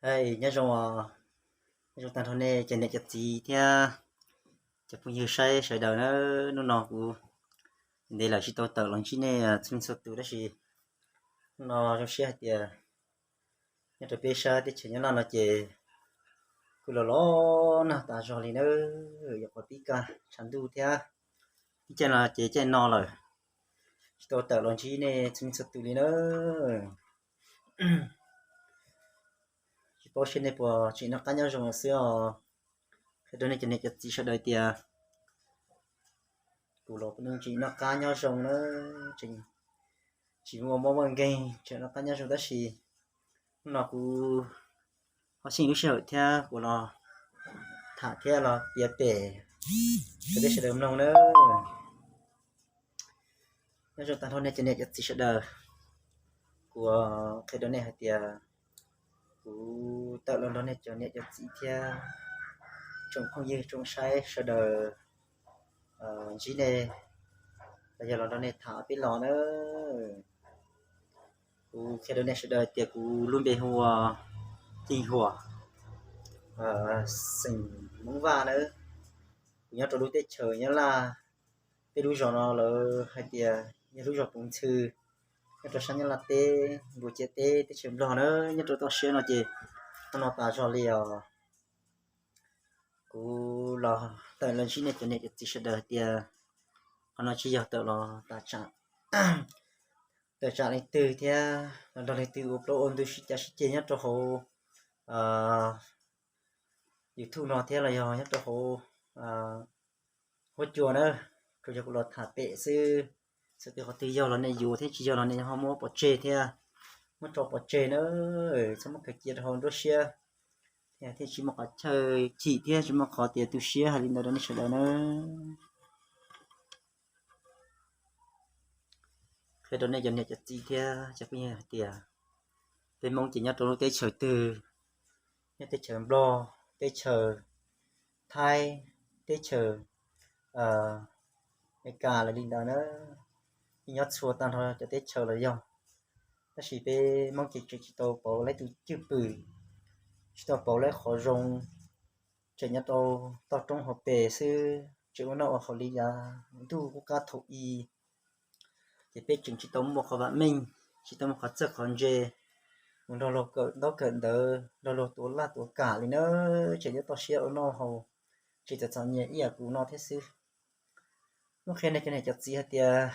Hej, nyob zoo, nyob zoo tag nrho nej cov niam cov txiv thiab cov phooj ywg saib sawv daws na. Hnub no kuv ntev lawm tsis tau tawm los ntsib nej txhua leej txhua tus tab sis hnub no zoo siab hais tias nyob rau peb sab teb chaws Nyab Laj no ces kuj los los nag tas zog li na, yog qhov pib kaj tshav ntuj thiab, ib caij no ces caij no lawm tsis tau tawm los ntsib nej txhua leej txhua tus li na. Tsis paub seb nej puas tseem noj qab nyob zoo xwb os. Qhia rau nej cov niam cov txiv sawv daws tias kuv los kuj tseem noj qab nyob zoo na, tseem tsis muaj mob muaj nkeeg, tseem noj qab nyob zoo tab sis hnub no kuv ho xyeej lub sij hawm thiab kuv los tham thiab los piav pem rau peb sawv daws mloog na. Nyob zoo tag nrho nej cov niam cov txiv sawv daws, kuv qhia rau nej hais tias kuv tawm los nrog nej cov niam cov txiv thiab tsoom phooj ywg tsoom saib sawv daws ntsib nej los yog los nrog nej tham peb los na. Kuv qhia rau nej sawv daws tias kuv lub npe hu ua Cij Huam, xeem Hmoob Vaj nawb. Kuv nyob rau lub teb chaws Nyab Laj, peb lub zos no lawv hais tias yog lub zos Poov Ntxhw, nyob rau sab Nyab Laj teb, Npus Ciam teb, teb chaws Nplog na. Nyob rau toj siab no ces hnub no tas zog li os. Kuv los tawm los ntsib nej cov niam cov txiv sawv daws hais tias qhov no tsis yog tawm los tawm tsam leej twg thiab los nrog leej twg ua plaub ua ntug sib cav sib ceg nyob rau hauv YouTube no thiab los yog nyob rau hauv huab cua na. Tsuas yog kuv los tham pem xwb, txawm tias qhov twg yog los nej yuav thiab tsis yog los nej ho muab pov tseg thiab, muab tso pov tseg na. Txhob muab khaws cia rau hauv nruab siab, thiaj tsis muaj qhov chaw chim thiab tsis muaj qhov tias tu siab hais li ntawd rau nej sawv daws na. Qhia rau nej cov niam cov txiv thiab cov phooj ywg hais tias peb Hmoob ces nyob rau lub teb chaws twg, nyob teb chaws Nplog, teb chaws Thaib, teb chaws Amelikas los li ntawd na, nyob txhua tag nrho cov teb chaws los yog, tab sis peb Hmoob ces tseem tsis tau pauv lawv tus cwj pwm, tsis tau pauv lawv qhov zoo, tseem nyob rau toj roob hauv pes xwb, tseem ua noj ua haus li yav ntuj qub qab thaum i. Ces peb tseem tsis tau muaj qhov vam meej, tsis tau muaj qhov txawj qhov ntse mus nrog luag kawm ntaub kawm ntawv, nrog luag tuav laj tuav kam li na, tseem yuav toj siab ua noj haus, tsis txom txom nyem ib yam kuv no thiab xwb. Muab qhia nej cov niam cov txiv hais tias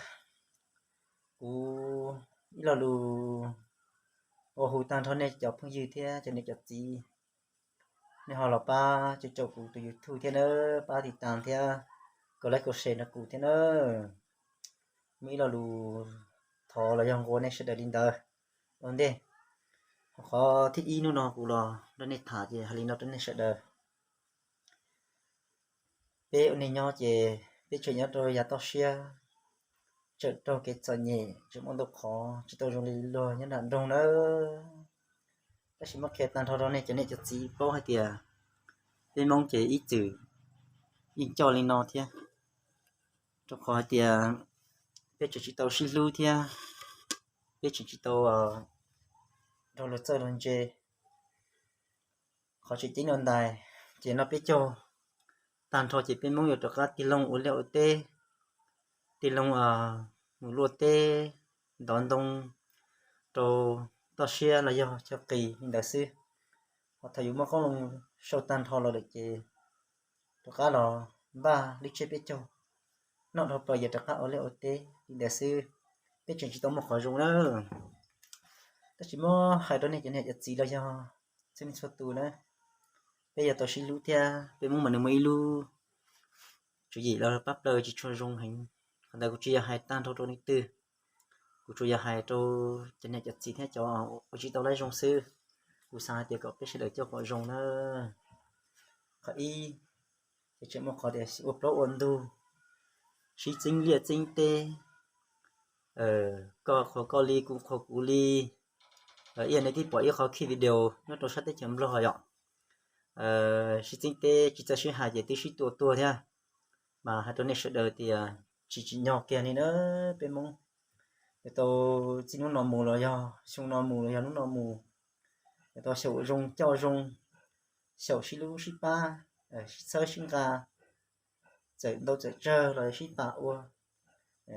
kuv ib lo lus ua hu tag nrho nej cov phooj ywg thiab cov niam cov txiv, nej ho los pab caum caum kuv tus YouTube thiab na, pab tiv tas thiab, kom like kom share nrog kuv thiab na. Muaj ib lo lus thov los yog nqua nej sawv daws li ntawd ua ntej. Qhov thib ib hnub no kuv los nrog nej tham ces hais li no rau nej sawv daws. Peb ua neeg nyob ces peb tseem nyob rau yav toj siab, tseem raug kev txom nyem, tseem muaj ntau qhov tsis tau zoo li luag nyob nram nroog nawb. Tab sis muab qhia tag nrho rau nej cov niam cov txiv paub hais tias peb Hmoob ces ib txwm yeej coj li no thiab, rau qhov hais tias peb tseem tsis tau sib hlub thiab peb tseem tsis tau nrog luag txawj luag ntse. Qhov tseem ceeb dua ntais ces noj peb caug tag nrho ces peb Hmoob yuav rov qab tig loo ua liaj ua teb, tig loo mus luaj teb, ntov ntoo rau toj siab los yog chaw qis li ntawd xwb. Ho thaum yus muaj qoob loo sau tag nrho los lawm ces rov qab los npaj lub tsiab peb caug, noj dhau plaws ces rov qab ua liaj ua teb li ntawd xwb. Peb tseem tsis tau muaj qhov zoo na. Tab sis muab hais rau nej cov niam cov txiv los yog txhua leej txhua tus na, peb yuav tau sib hlub thiab peb Hmoob mas nws muaj ib lub tswv yim los pab plaws tsis tshua zoo heev. Qhov ntawd kuv tsis yog hais tag nrho rau leej twg, kuv tsuas yog hais rau cov niam cov txiv thiab cov uas tsis tau laib zoo xwb. Kuv xav hais tias kom peb sawv daws coj kom zoo na. Qhov ib, ces tseem muaj qhov tias ua plaub ua ntug, sib txeeb liaj txeeb teb, koj qhuas koj li, kuv qhuas kuv li. Ib yam nej twb pom ib qho khij video nyob rau sab teb chaws Nplog yom, sib txeeb teb tsis txawj sib hais ces twb sib tua tuag thiab. Mas hais rau nej sawv daws tias tsis tsim nyog kiag li na, peb Hmoob yuav tau txij hnub no mus los yog xyoo no mus los yog hnub no mus, Yuav tau xyaum zoo coj zoo, xyaum sib hlub sib pab, sib txhawb sib nqa, txawm ntau txawm tsawg los sib pab ua,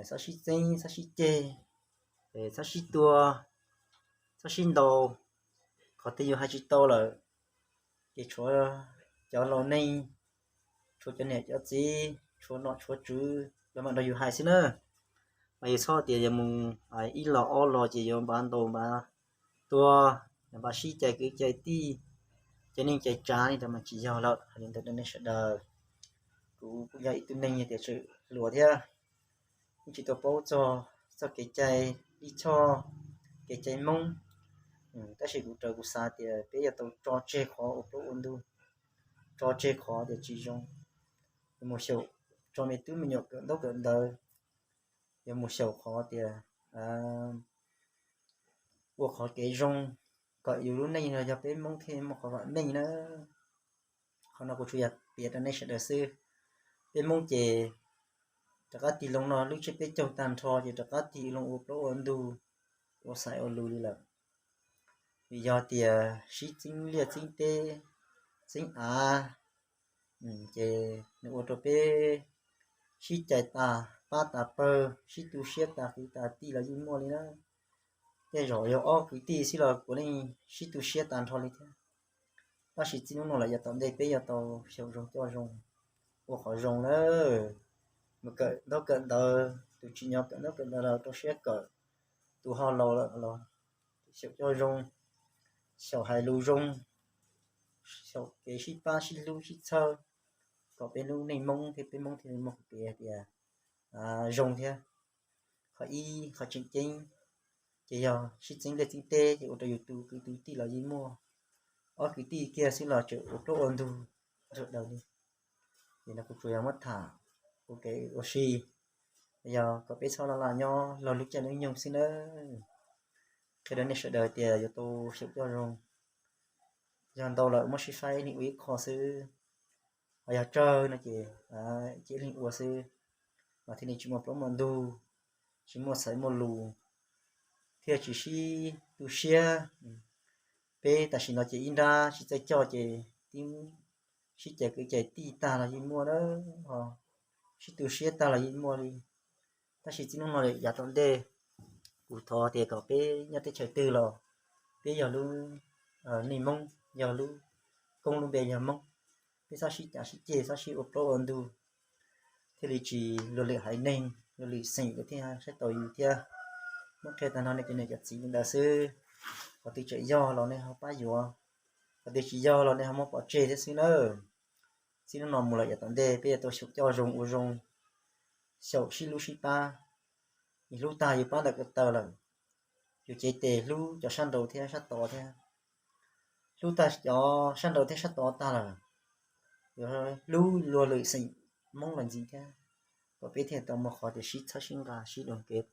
txhob sib txeeb txhob sib ceg, txhob sib tua, txhob sib ntaus. Qhov twg yus hais tsis tau lawm ces tshuav cov laus neeg, tshuav cov niam cov txiv, tshuav nom tshuav tswv los mam nrog yus hais xwb na. Mas yus txhob tias yuav mus ib los ob los ces yuav npav ntaus npav tua, yuav npav sib cais kwv cais tij, cais neej cais tsav li ntawd mas tsis yog lawm. Hais li ntawd rau nej sawv daws, kuv kuj yog ib tug neeg tias tseem hluas thiab, yeej tsis tau paub txog txoj kev cai lij choj, kev cai Hmoob. Tab sis kuv raws kuv xav tias peb yuav tau tso tseg qhov ua plaub ua ntug, tso tseg qhov tias tsis zoo. Yuav mus xyaum tso me tub me nyuam kawm ntaub kawm ntawv, yuav mus xyaum qhov tias ua qhov kev zoo, kom yus lub neej no yog peb Hmoob thiaj muaj qhov vam meej na. Qhov no kuv tsuas yog piav rau nej sawv daws xwb. Peb Hmoob ces rov qab tig loo no lub tsiab peb caug tag nrho ces rov qab tig loo ua plaub ua ntug, ua xaiv ua lus li lawm. Vim yog tias sib txeeb liaj txeeb teb, txeeb av, ces nws ua rau peb sib cais tas pab tas pawg, sib tu siab tas kwv tas tij los yeej muaj li na. Tej zaum yog ob kwv tij xwb los puav leej sib tu siab tas nrho li thiab. Tab sis txij hnub no lawm yav tom ntej peb yuav tau xyaum zoo coj zoo, ua qhov zoo lawm. Mus kawm ntaub kawm ntawv, tus tsis nyob kawm ntaub kawm ntawv los rau siab kawm, tus ho laus lawm los xyaum coj zoo, xyaum hais lus zoo, xyaum kev sib pab sib hlub sib txhawb, kom peb lub neej Hmoob thiab peb Hmoob thiaj li muaj kev hais tias zoo thiab. Qhov ib qhov tseem ceeb ces yog sib txeeb liaj txeeb teb ces ua rau yus tu kwv tu tij los yeej muaj, ob kwv tij kiag xwb los tseem ua plaub ua ntug sawv daws li. Ces no kuv tsuas yog muab tham ua kev ua si, yog kom peb txhob laj laj nyob laug lub caij lub nyoog xwb nawb. Qhia rau nej sawv daws tias yuav tau xyaum coj zoo, yog ntau lawm muab sib faib ib leeg ua ib qho xwb, ho yog tsawg no ces cia ib leeg ua xwb, mas thiaj li tsis muaj plaub muaj ntug, tsis muaj xaiv muaj lus, thiaj tsis sib tu siab. Peb tam sim no ces ib nrab sib txawj coj ces tib sib cais kwv cais tij tag los yeej muaj na, ho sib tu siab tag los yeej muaj li. Tab sis txij hnub no yav tom ntej, kuv thov tias kom peb nyob teb chaws twg los peb yog lub neej Hmoob, yog lub koob lub npe yog Hmoob, peb txhob sib cav sib ceg, txhob sib ua plaub ua ntug, thiaj li tsis luag lwm haiv neeg luag lwm xeem lawv thiaj saib taus yus thiab. Muab qhia tag nrho nej cov niam cov txiv li ntawd xwb. Qhov twg tseem yog los nej ho pab yuav, qhov twg tsis yog los nej ho muab pov tseg thiab xwb nawb. Txij hnub no mus lawm yav tom ntej peb yuav tau xyaum coj zoo ua zoo, xyaum sib hlub sib pab. Yus hlub tag yus pab ntawm ko taw lawm, yus cev tes hlub cov sab nraud thiab sab tod thiab. Hlub tag cov sab nraud thiab sab tod tag lawm, yuav hlub luag lwm xeem Hmoob los ntxiv thiab, kom peb thiaj tau muaj qhov tias sib txhawb sib nqa sib dua kev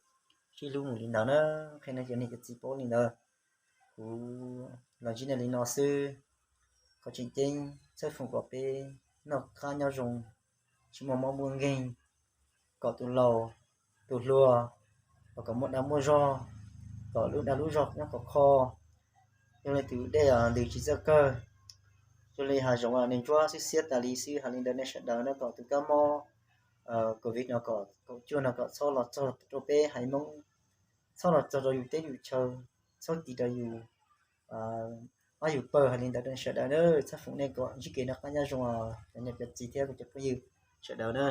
sib hlub mus li ntawd na. Qhia nej cov niam cov txiv paub li ntawd. Kuv los ntsib nej li no xwb. Qhov tseem ceeb txhawb foom kom peb noj qab nyob zoo, tsis muaj mob muaj nkeeg, kom tus laus tus hluas, kom muaj dag muaj zog, kom lub dag lub zog nyob khov kho. Zoo li tus dej ntws tsis txawj kawg, zoo li hav zoov neeg ntsuab xwb xiab tas li xwb. Hais li ntawd nej sawv daws no kom tus kab mob covid no kom kaum cuaj no kom txhob los txog rau peb haiv Hmoob, txhob los txog rau yus teb yus chaw, txhob tis rau yus ob yus pawg. Hais li ntawd nej sawv daws na, txhawb foom nej kom ntsib kev noj qab nyob zoo, cov niam cov txiv thiab kuv cov phooj ywg sawv daws na.